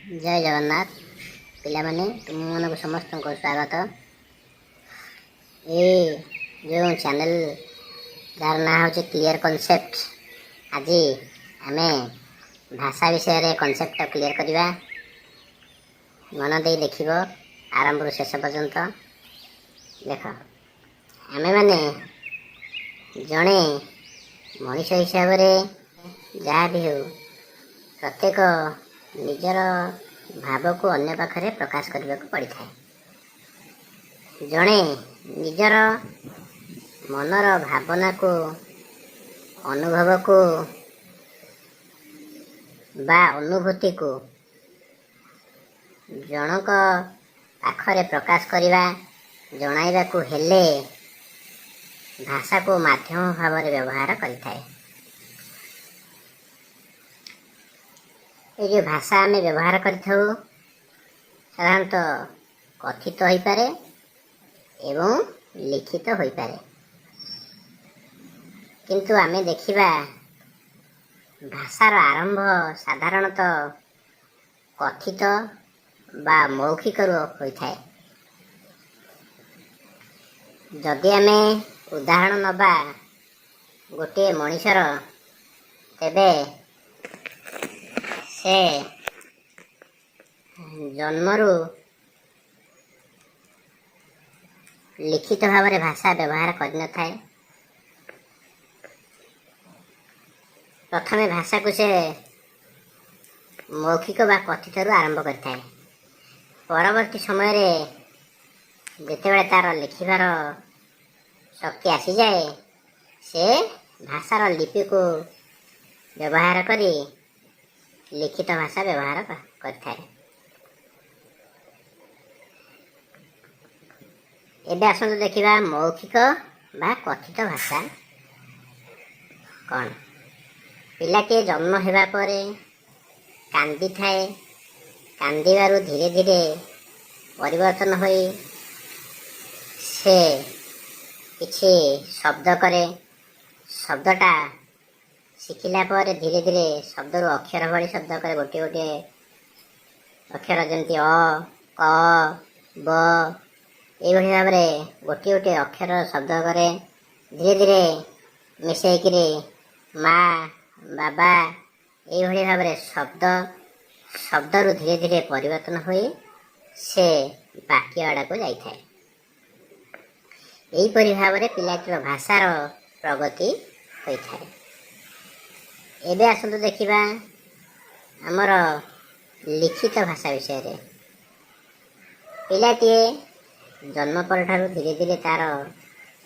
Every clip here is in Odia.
ଜୟ ଜଗନ୍ନାଥ ପିଲାମାନେ, ତୁମମାନଙ୍କୁ ସମସ୍ତଙ୍କୁ ସ୍ୱାଗତ। ଏ ଯେଉଁ ଚ୍ୟାନେଲ ଯାହାର ନାଁ ହେଉଛି କ୍ଲିଅର କନସେପ୍ଟ, ଆଜି ଆମେ ଭାଷା ବିଷୟରେ କନସେପ୍ଟ କ୍ଲିଅର କରିବା। ମନ ଦେଇ ଦେଖିବ ଆରମ୍ଭରୁ ଶେଷ ପର୍ଯ୍ୟନ୍ତ। ଦେଖ, ଆମେମାନେ ଜଣେ ମଣିଷ ହିସାବରେ ଯାହା ବି ହେଉ ପ୍ରତ୍ୟେକ ନିଜର ଭାବକୁ ଅନ୍ୟ ପାଖରେ ପ୍ରକାଶ କରିବାକୁ ପଡ଼ିଥାଏ। ଜଣେ ନିଜର ମନର ଭାବନାକୁ, ଅନୁଭବକୁ ବା ଅନୁଭୂତିକୁ ଜଣଙ୍କ ପାଖରେ ପ୍ରକାଶ କରିବା, ଜଣାଇବାକୁ ହେଲେ ଭାଷାକୁ ମାଧ୍ୟମ ଭାବରେ ବ୍ୟବହାର କରିଥାଏ। ଏ ଯେଉଁ ଭାଷା ଆମେ ବ୍ୟବହାର କରିଥାଉ, ସାଧାରଣତଃ କଥିତ ହୋଇପାରେ ଏବଂ ଲିଖିତ ହୋଇପାରେ। କିନ୍ତୁ ଆମେ ଦେଖିବା, ଭାଷାର ଆରମ୍ଭ ସାଧାରଣତଃ କଥିତ ବା ମୌଖିକରୁ ହୋଇଥାଏ। ଯଦି ଆମେ ଉଦାହରଣ ନେବା ଗୋଟିଏ ମଣିଷର, ତେବେ ସେ ଜନ୍ମରୁ ଲିଖିତ ଭାବରେ ଭାଷା ବ୍ୟବହାର କରିନଥାଏ। ପ୍ରଥମେ ଭାଷାକୁ ସେ ମୌଖିକ ବା କଥିତରୁ ଆରମ୍ଭ କରିଥାଏ। ପରବର୍ତ୍ତୀ ସମୟରେ ଯେତେବେଳେ ତାର ଲେଖିବାର ଶକ୍ତି ଆସିଯାଏ, ସେ ଭାଷାର ଲିପିକୁ ବ୍ୟବହାର କରି ଲିଖିତ ଭାଷା ବ୍ୟବହାର କରିଥାଏ। ଏବେ ଆସନ୍ତୁ ଦେଖିବା ମୌଖିକ ବା କଥିତ ଭାଷା କ'ଣ। ପିଲାଟିଏ ଜନ୍ମ ହେବା ପରେ କାନ୍ଦିଥାଏ। କାନ୍ଦିବାରୁ ଧୀରେ ଧୀରେ ପରିବର୍ତ୍ତନ ହୋଇ ସେ କିଛି ଶବ୍ଦ କରେ। ଶବ୍ଦଟା ଶିଖିଲା ପରେ ଧୀରେ ଧୀରେ ଶବ୍ଦରୁ ଅକ୍ଷର ଭଳି ଶବ୍ଦ କରେ। ଗୋଟିଏ ଗୋଟିଏ ଅକ୍ଷର, ଯେମିତି ଅ, କ, ବ, ଏଇଭଳି ଭାବରେ ଗୋଟିଏ ଗୋଟିଏ ଅକ୍ଷର ଶବ୍ଦ କରେ। ଧୀରେ ଧୀରେ ମିଶେଇକିରି ମା, ବାବା, ଏଇଭଳି ଭାବରେ ଶବ୍ଦ ଶବ୍ଦରୁ ଧୀରେ ଧୀରେ ପରିବର୍ତ୍ତନ ହୋଇ ସେ ବାକ୍ୟ ଆଡ଼କୁ ଯାଇଥାଏ। ଏହିପରି ଭାବରେ ପିଲାଟିର ଭାଷାର ପ୍ରଗତି ହୋଇଥାଏ। ଏବେ ଆସନ୍ତୁ ଦେଖିବା ଆମର ଲିଖିତ ଭାଷା ବିଷୟରେ। ପିଲାଟିଏ ଜନ୍ମ ପରଠାରୁ ଧୀରେ ଧୀରେ ତାର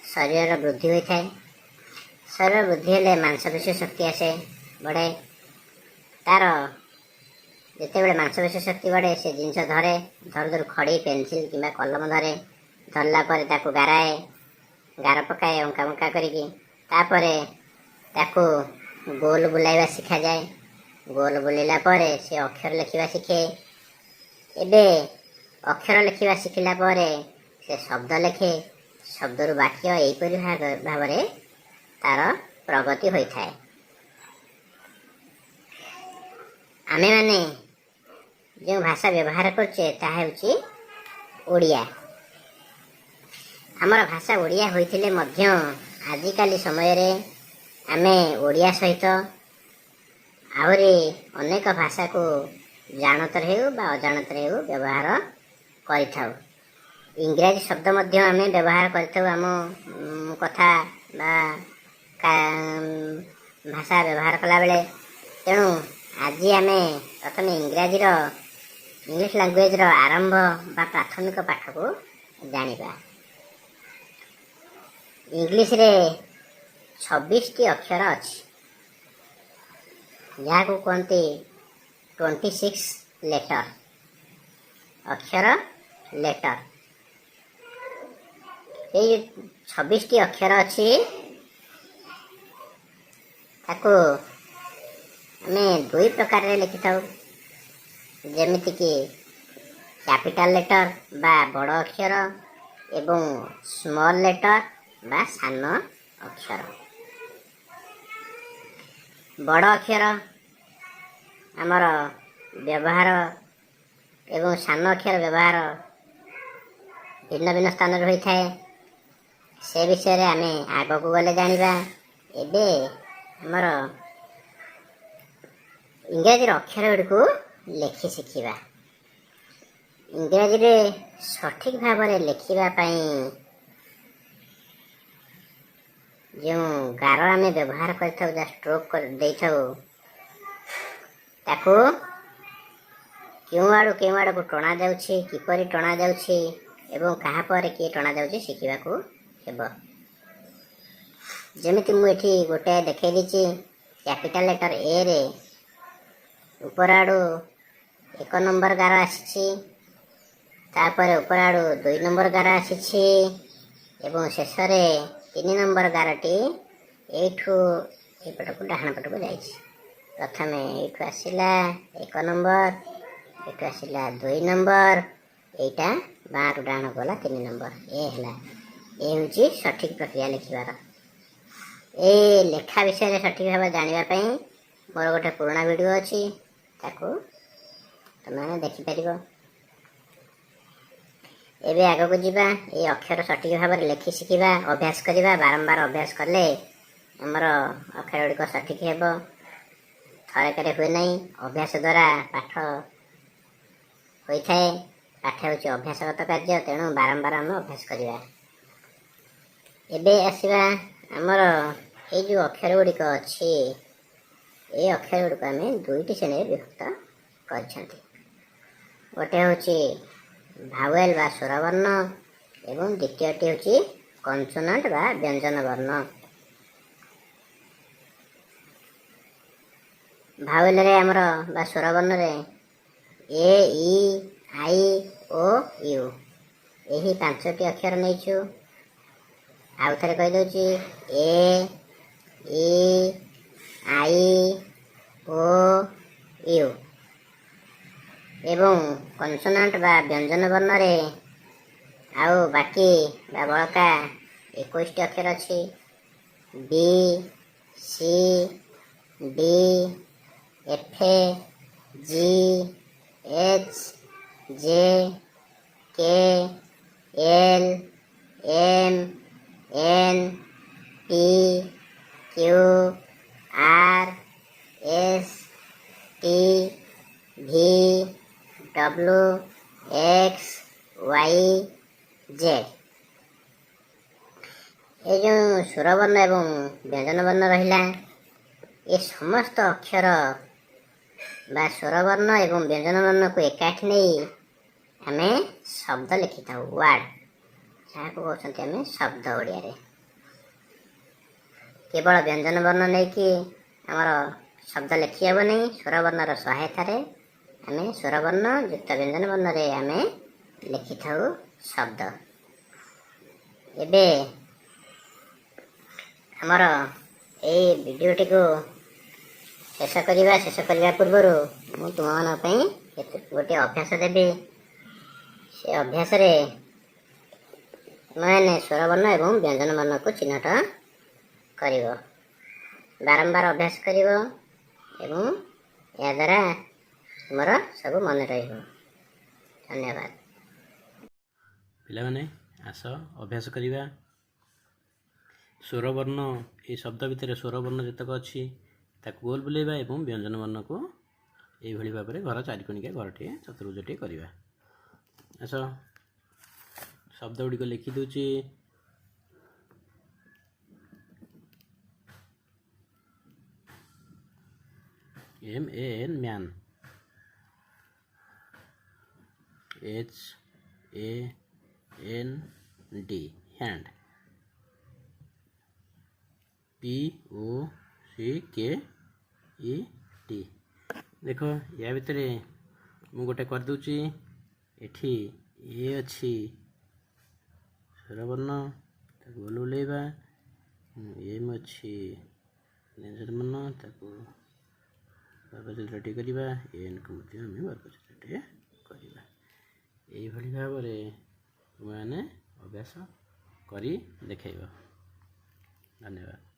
ଶରୀରର ବୃଦ୍ଧି ହୋଇଥାଏ। ଶରୀର ବୃଦ୍ଧି ହେଲେ ମାଂସପେଶୀ ଶକ୍ତି ଆସେ, ବଢ଼େ। ତାର ଯେତେବେଳେ ମାଂସପେଶୀ ଶକ୍ତି ବଢ଼େ, ସେ ଜିନିଷ ଧରେ। ଧରୁ ଧରୁ ଖଡ଼ି, ପେନସିଲ୍ କିମ୍ବା କଲମ ଧରେ। ଧରିଲା ପରେ ତାକୁ ଗାରାଏ, ଗାର ପକାଏ ଅଙ୍କା ବଙ୍କା କରିକି। ତାପରେ ତାକୁ ଗୋଲ ବୁଲାଇବା ଶିଖାଯାଏ। ଗୋଲ ବୁଲିଲା ପରେ ସେ ଅକ୍ଷର ଲେଖିବା ଶିଖେ। ଏବେ ଅକ୍ଷର ଲେଖିବା ଶିଖିଲା ପରେ ସେ ଶବ୍ଦ ଲେଖେ, ଶବ୍ଦରୁ ବାକ୍ୟ, ଏହିପରି ଭାବରେ ତାର ପ୍ରଗତି ହୋଇଥାଏ। ଆମେମାନେ ଯେଉଁ ଭାଷା ବ୍ୟବହାର କରୁଛେ, ତାହା ହେଉଛି ଓଡ଼ିଆ। ଆମର ଭାଷା ଓଡ଼ିଆ ହୋଇଥିଲେ ମଧ୍ୟ ଆଜିକାଲି ସମୟରେ ଆମେ ଓଡ଼ିଆ ସହିତ ଆହୁରି ଅନେକ ଭାଷାକୁ ଜାଣତରେ ହେଉ ବା ଅଜାଣତରେ ହେଉ ବ୍ୟବହାର କରିଥାଉ। ଇଂରାଜୀ ଶବ୍ଦ ମଧ୍ୟ ଆମେ ବ୍ୟବହାର କରିଥାଉ ଆମ କଥା ବା ଭାଷା ବ୍ୟବହାର କଲାବେଳେ। ତେଣୁ ଆଜି ଆମେ ପ୍ରଥମେ ଇଂରାଜୀର, ଇଂଲିଶ ଲାଙ୍ଗୁଏଜର ଆରମ୍ଭ ବା ପ୍ରାଥମିକ ପାଠକୁ ଜାଣିବା। ଇଂଲିଶରେ 26ଟି ଅକ୍ଷର ଅଛି, ଯାହାକୁ କୁହନ୍ତି 26 ଲେଟର, ଅକ୍ଷର, ଲେଟର। ଏଇ 26ଟି ଅକ୍ଷର ଅଛି, ତାକୁ ଆମେ ଦୁଇ ପ୍ରକାରରେ ଲେଖିଥାଉ, ଯେମିତିକି କ୍ୟାପିଟାଲ ଲେଟର ବା ବଡ଼ ଅକ୍ଷର ଏବଂ ସ୍ମଲ୍ ଲେଟର ବା ସାନ ଅକ୍ଷର। ବଡ଼ ଅକ୍ଷର ଆମର ବ୍ୟବହାର ଏବଂ ସାନ ଅକ୍ଷର ବ୍ୟବହାର ଭିନ୍ନ ଭିନ୍ନ ସ୍ଥାନରେ ହୋଇଥାଏ। ସେ ବିଷୟରେ ଆମେ ଆଗକୁ ଗଲେ ଜାଣିବା। ଏବେ ଆମର ଇଂରାଜୀର ଅକ୍ଷର ଗୁଡ଼ିକୁ ଲେଖି ଶିଖିବା। ଇଂରାଜୀରେ ସଠିକ୍ ଭାବରେ ଲେଖିବା ପାଇଁ ଯେଉଁ ଗାର ଆମେ ବ୍ୟବହାର କରିଥାଉ, ଯାହା ଷ୍ଟ୍ରୋକ୍ ଦେଇଥାଉ, ତାକୁ କେଉଁ ଆଡ଼ୁ କେଉଁ ଆଡ଼କୁ ଟଣାଯାଉଛି, କିପରି ଟଣାଯାଉଛି ଏବଂ କାହା ପରେ କିଏ ଟଣାଯାଉଛି ଶିଖିବାକୁ ହେବ। ଯେମିତି ମୁଁ ଏଠି ଗୋଟେ ଦେଖାଇ ଦେଇଛି, କ୍ୟାପିଟାଲ ଲେଟର ଏରେ ଉପର ଆଡ଼ୁ 1 ନମ୍ବର ଗାର ଆସିଛି, ତାପରେ ଉପର ଆଡ଼ୁ 2 ନମ୍ବର ଗାର ଆସିଛି ଏବଂ ଶେଷରେ 3 ନମ୍ବର ଗାରଟି ଏଇଠୁ ଏଇପଟକୁ ଡାହାଣ ପଟକୁ ଯାଇଛି। ପ୍ରଥମେ ଏଇଠୁ ଆସିଲା 1 ନମ୍ବର, ଏଇଠୁ ଆସିଲା 2 ନମ୍ବର, ଏଇଟା ବାଁରୁ ଡାହାଣକୁ ଗଲା 3 ନମ୍ବର। ଏ ହେଲା, ଏ ହେଉଛି ସଠିକ୍ ପ୍ରକ୍ରିୟା ଲେଖିବାର। ଏ ଲେଖା ବିଷୟରେ ସଠିକ୍ ଭାବରେ ଜାଣିବା ପାଇଁ ମୋର ଗୋଟେ ପୁରୁଣା ଭିଡ଼ିଓ ଅଛି, ତାକୁ ତୁମେମାନେ ଦେଖିପାରିବ। ଏବେ ଆଗକୁ ଯିବା। ଏଇ ଅକ୍ଷର ସଠିକ୍ ଭାବରେ ଲେଖି ଶିଖିବା, ଅଭ୍ୟାସ କରିବା। ବାରମ୍ବାର ଅଭ୍ୟାସ କଲେ ଆମର ଅକ୍ଷର ଗୁଡ଼ିକ ସଠିକ୍ ହେବ। ଥରକରେ ହୁଏ ନାହିଁ, ଅଭ୍ୟାସ ଦ୍ୱାରା ପାଠ ହୋଇଥାଏ। ପାଠ ହେଉଛି ଅଭ୍ୟାସଗତ କାର୍ଯ୍ୟ, ତେଣୁ ବାରମ୍ବାର ଆମେ ଅଭ୍ୟାସ କରିବା। ଏବେ ଆସିବା, ଆମର ଏଇ ଯେଉଁ ଅକ୍ଷର ଗୁଡ଼ିକ ଅଛି, ଏଇ ଅକ୍ଷର ଗୁଡ଼ିକୁ ଆମେ ଦୁଇଟି ଶ୍ରେଣୀରେ ବିଭକ୍ତ କରିଛନ୍ତି। ଗୋଟେ ହେଉଛି ଭାୱେଲ ବା ସ୍ୱରବର୍ଣ୍ଣ ଏବଂ ଦ୍ୱିତୀୟଟି ହେଉଛି କନସୋନାଣ୍ଟ ବା ବ୍ୟଞ୍ଜନ ବର୍ଣ୍ଣ। ଭାୱେଲରେ ଆମର ବା ସ୍ୱରବର୍ଣ୍ଣରେ ଏ, ଇ, I, O, you ଏହି 5ଟି ଅକ୍ଷର ନେଇଛୁ। ଆଉ ଥରେ କହିଦେଉଛି, ଏ, ଇ, I, O, you. ଏବଂ କନସୋନାଣ୍ଟ ବା ବ୍ୟଞ୍ଜନ ବର୍ଣ୍ଣରେ ଆଉ ବାକି ବା ବଳକା 21ଟି ଅକ୍ଷର ଅଛି। B, C, D, F, G, H, J, K, L, M, N, P, Q, R, S, T, V, W, X, Y, Z. ଏ ଯେଉଁ ସ୍ୱରବର୍ଣ୍ଣ ଏବଂ ବ୍ୟଞ୍ଜନ ବର୍ଣ୍ଣ ରହିଲା, ଏ ସମସ୍ତ ଅକ୍ଷର ବା ସ୍ୱରବର୍ଣ୍ଣ ଏବଂ ବ୍ୟଞ୍ଜନ ବର୍ଣ୍ଣକୁ ଏକାଠି ନେଇ ଆମେ ଶବ୍ଦ ଲେଖିଥାଉ, ୱାର୍ଡ଼ ଯାହାକୁ କହୁଛନ୍ତି ଆମେ ଶବ୍ଦ ଓଡ଼ିଆରେ। କେବଳ ବ୍ୟଞ୍ଜନ ବର୍ଣ୍ଣ ନେଇକି ଆମର ଶବ୍ଦ ଲେଖି ହେବ ନାହିଁ। ସ୍ୱରବର୍ଣ୍ଣର ସହାୟତାରେ ଆମେ ସ୍ୱରବର୍ଣ୍ଣ ଯୁକ୍ତ ବ୍ୟଞ୍ଜନ ବର୍ଣ୍ଣରେ ଆମେ ଲେଖିଥାଉ ଶବ୍ଦ। ଏବେ ଆମର ଏଇ ଭିଡ଼ିଓଟିକୁ ଶେଷ କରିବା। ଶେଷ କରିବା ପୂର୍ବରୁ ମୁଁ ତୁମମାନଙ୍କ ପାଇଁ ଗୋଟିଏ ଅଭ୍ୟାସ ଦେବି। ସେ ଅଭ୍ୟାସରେ ତୁମେମାନେ ସ୍ୱରବର୍ଣ୍ଣ ଏବଂ ବ୍ୟଞ୍ଜନ ବର୍ଣ୍ଣକୁ ଚିହ୍ନଟ କରିବ, ବାରମ୍ବାର ଅଭ୍ୟାସ କରିବ ଏବଂ ଏହାଦ୍ୱାରା ତୁମର ସବୁ ମନେ ରହିବ। ଧନ୍ୟବାଦ। ପିଲାମାନେ, ଆସ ଅଭ୍ୟାସ କରିବା। ସ୍ୱରବର୍ଣ୍ଣ, ଏଇ ଶବ୍ଦ ଭିତରେ ସ୍ୱରବର୍ଣ୍ଣ ଯେତକ ଅଛି ତାକୁ ଗୋଲ ବୁଲେଇବା ଏବଂ ବ୍ୟଞ୍ଜନ ବର୍ଣ୍ଣକୁ ଏଇଭଳି ଭାବରେ ଘର ଚାରିକୋଣିକିଆ ଘରଟିଏ ଚତୁର୍ଭୁଜଟିଏ କରିବା। ଆସ, ଶବ୍ଦ ଗୁଡ଼ିକ ଲେଖିଦେଉଛି। M A N man, H A N D hand, P O C K E T. ଦେଖ, ୟା ଭିତରେ ମୁଁ ଗୋଟେ କରିଦେଉଛି। ଏଠି ଏ ଅଛି ସ୍ୱରବର୍ଣ୍ଣ, ତାକୁ ଗୋଲ ବୁଲେଇବା। ଏମ୍ ଅଛି ବ୍ୟଞ୍ଜନ ବର୍ଣ୍ଣ, ତାକୁ ବର୍ଗଚିତ୍ରଟିଏ କରିବା। ଏନ୍କୁ ମଧ୍ୟ ଆମେ ବର୍ଗଚିତ୍ରଟିଏ କରିବା। ଏଇଭଳି ଭାବରେ ତୁମେମାନେ ଅଭ୍ୟାସ କରି ଦେଖାଇବ। ଧନ୍ୟବାଦ।